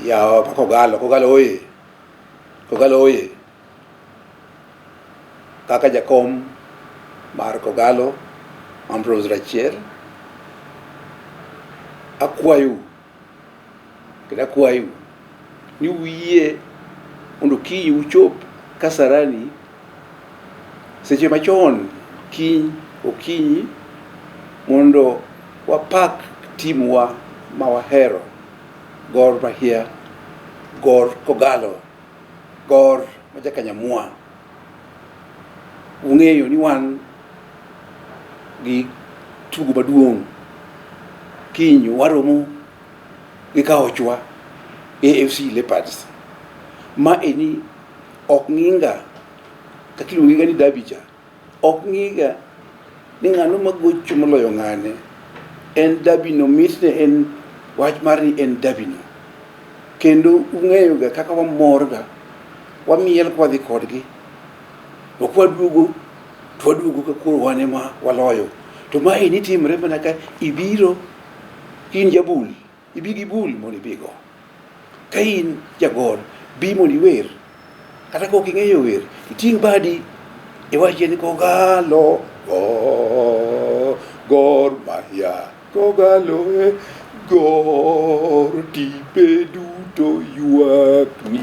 Yawa pa Kogalo, Kogalo oye. Kogalo oye. Kaka jakom mar Kogalo, Ambrose Rachier, akwayu kendo akwayu ni uyie mondo kiny uchop Kasarani seche machon kiny okinyi mondo wapak timwa ma wahero Gor Mahia, Gor Kogalo, Gor ma Jakanyamwa. Ung'eyo ni wan gi tugo maduong' kiny waromo gi kaochwa AFC Leopards. Ma eni ok ng'inga kaka iluonge ga ni derby cha ok ng'iga ni ng'ano magocho moloyo ng'ane. En derby no mitne en wach mar ni en derby no. Kendo ung'eyo ga kaka wamor ga wamiel ka wadhi kodgi. To kwaduogo to waduogo ka koro wan ema waloyo. To maeni timre mana ka ibiro in jabul, ibi gi bul mondo ibigo. Ka in jagor, bi mondo iwer. Kata ka ok ing'eyo wer, iting' badi iwachie ni Kogalo go Gor Mahia, Kogalo e Gor timbe duto ywakni.